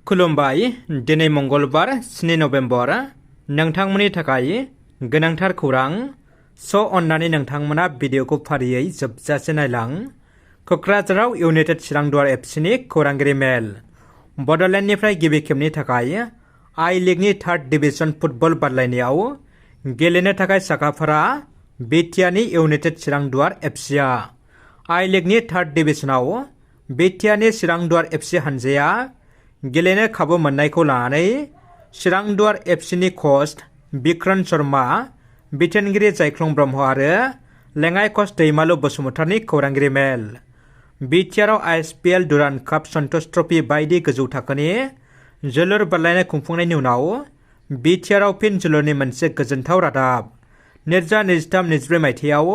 खुलुमबाय दिनै मंगलबार 7 नभेम्बर नोंथांमोननि थाखाय गोनांथार खौरां अन्नानै नोंथांमोना भिडिअखौ फारियै जोबजासे नायलां। क'क्राझाराव इउनाइटेड चिरांदुवार एफसिनि खौरांगिरि मेल। बड'लेण्डनिफ्राय गिबि खेबनि थाखाय आई लीगनि 3rd डिभिजन फुटबल बादायलायनायाव गेलेनो थाखाय साखाफारा बिटिआरनि इउनाइटेड चिरांदुवार एफसिआ आई लीगनि 3rd डिभिजनाव बिटिआरनि चिरांदुवार एफसि हानजाया गेलेनो खाबु मोननायखौ लानानै चिरांदुवार एफसिनि कच बिक्रम शर्मा, बिथोनगिरि जायख्लं ब्रह्म आरो लेङाइ कच दैमालु बसुमतारिनि खौरांगिरि मेल। बिटिआरआव आइएसपिएल दुरान्ड काप सन्टोष ट्रफी बायदि गोजौ थाखोनि जोलुर बादायलायनाय खुंफुंनायनि उनाव बिटिआरआव फिन जोलुरनि मोनसे गोजोनथाव रादाब। 2023-24 मायथाइयाव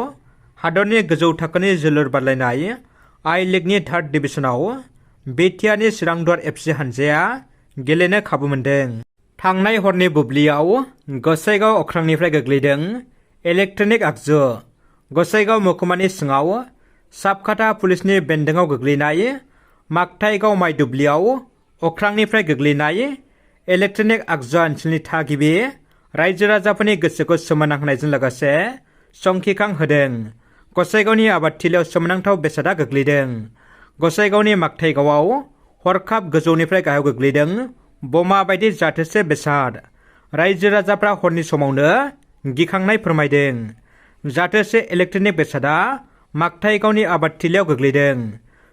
हादरनि गोजौ थाखोनि जोलुर बादायलायनाय आई लीगनि 3rd डिभिजनाव बिटिआरनि चिरांदुवार एफसि हानजाया गेलेनो खाबु मोनदों। थांनाय हरनि बुब्लियाव गसाइगाव अख्रांनिफ्राय गोग्लैदों इलेक्ट्रनिक आगजु। गसाइगाव महकुमानि सिङाव साबखाथा पुलिसनि बेन्दोङाव गोग्लैनाय माकथाइगाव माइ दुब्लियाव अख्रांनिफ्राय गोग्लैनाय इलेक्ट्रनिक आगजुआ ओनसोलनि थागिबि रायजो राजाफोरनि गोसोखौ सोमोनांहोनायजों लोगोसे संखिखांहोदों। गसाइगावनि आबादथिलियाव सोमोनांथाव बेसादा गोग्लैदों। गसाइगावनि माकथाइगावआव हरखाब गोजौनिफ्राय गाहायाव गोग्लैदों बमा बायदि जाथोसे बेसाद। रायजो राजाफ्रा हरनि समावनो गिखांनाय फोरमायदों। जाथोसे इलेक्ट्रनिक बेसादा माकथाइगावनि आबादथिलियाव गोग्लैदों।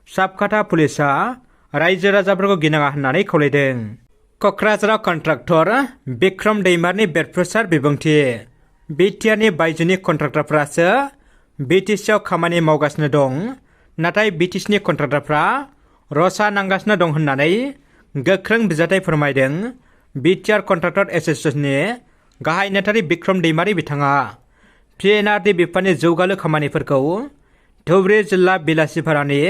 साबखाथा पुलिसआ रायजो राजाफोरखौ गिनाङा होननानै खावलायदों। क'क्राझाराव कन्ट्राक्टर बिक्रम दैमारिनि बेरफ्रुसार बिबुंथि। बिटिआरनि बायजोनि कन्ट्राक्टरफ्रासो बिटिसिआव खामानि मावगासिनो दं, नाथाय बिटिसिनि कन्ट्राक्टरफ्रा रसा नांगासिनो दं होननानै गोख्रों बिजाथि फोरमायदों बिटिआर कन्ट्राक्टर एस'सिएशननि गाहाय नेहाथारि बिक्रम दैमारि बिथाङा। पिएनआरडि बिफाननि जौगालु खामानिफोरखौ धुबुरी जिल्ला बिलासिपारानि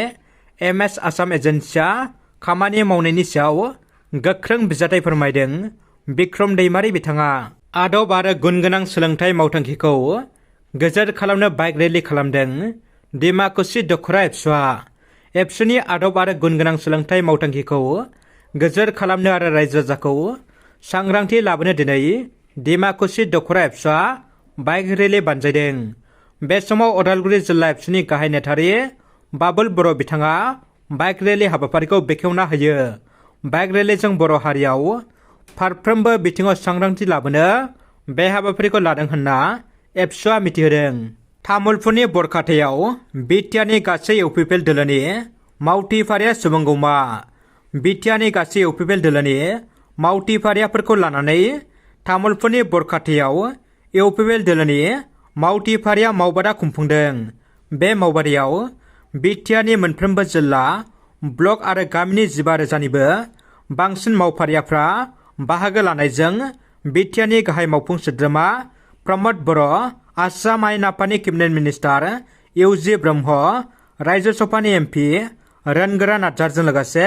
एमएस आसाम एजेन्सिआ खामानि मावनायनि सायाव गोख्रों बिजाथि फोरमायदों बिक्रम दैमारि बिथाङा। आदब आरो गुन गोनां सोलोंथाइ मावथांखिखौ गोजोर खालामनो बाइक रेलि खालामदों डिमाकुसि दख'रा एबसुआ। एबसुनि आदब आरो गुन गोनां सोलोंथाइ मावथांखिखौ गोजोर खालामनो आरो रायजो राजाखौ सांग्रांथि लाबोनो दिनै डिमाकुसि दख'रा एबसुआ बाइक रेलि बानजायदों। बे समाव उदालगुरि जिल्ला एबसुनि गाहाय नेहाथारि बाबुल बर' बिथाङा बाइक रेलि हाबाफारिखौ बेखेवना होयो। बाइक रेलिजों बर' हारियाव फारफ्रोमबो बिथिङाव सांग्रांथि लाबोनो बे हाबाफारिखौ लादों होनना एबसुआ मिथिहोदों। तामुलपुरनि बरखाथायाव बिटिआरनि गासै इउपिपिएल दोलोनि मावथिफारिया सुबुंगौमा। बिटिआरनि गासै इउपिपिएल दोलोनि मावथिफारियाफोरखौ लानानै तामुलपुरनि बरखाथायाव इउपिपिएल दोलोनि मावथिफारिया मावबादा खुंफुंदों। बे मावबादायाव बिटिआरनि मोनफ्रोमबो जिल्ला, ब्लक आरो गामिनि 15,000निबो बांसिन मावफारियाफ्रा बाहागो लानायजों बिटिआरनि गाहाय मावफुं सोद्रोमा प्रमद बर', आसाम आयेन आफादनि केबिनेट मिनिस्टार इउजि ब्रह्म, रायजो सभानि एमपि रोनगोरा नार्जारीजों लोगोसे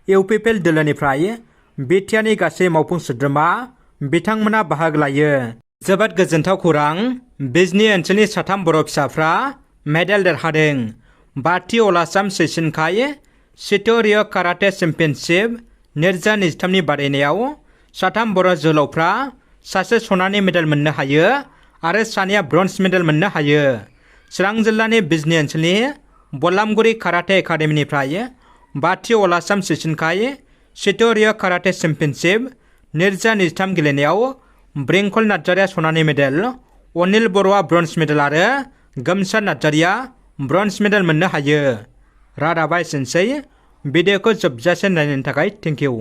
इउपिपिएल दोलोनिफ्राय बिटिआरनि गासै मावफुं सोद्रोमा बिथांमोना बाहागो लायो। जोबोद गोजोनथाव खौरां, बिजनी ओनसोलनि 3 बर' फिसाफ्रा मेडेल देरहादों। बाथि अल आसाम सैसिनखाय सिट'रिय' काराटे चेम्पियनशिप 2023नि बादायनायाव 3 बर' जोहोलावफ्रा सासे सनानि मेडेल मोननो हायो आरो सानैया ब्रन्ज मेडेल मोननो हायो। चिरां जिल्लानि बिजनी ओनसोलनि बलामगुरि काराटे एकाडेमिनिफ्राय बाथि अल आसाम सैसिनखाय सिट'रिय' काराटे चेम्पियनशिप 2023 गेलेनायाव ब्रिंकल नार्जारीया सनानि मेडेल, अनिल बर'आ ब्रन्ज मेडेल आरो गोमसार नार्जारीया ब्रन्ज मेडेल मोननो हायो। रादाबा एसेनोसै। भिडिअखौ जोबजासे नायनायनि थाखाय थेंक इउ।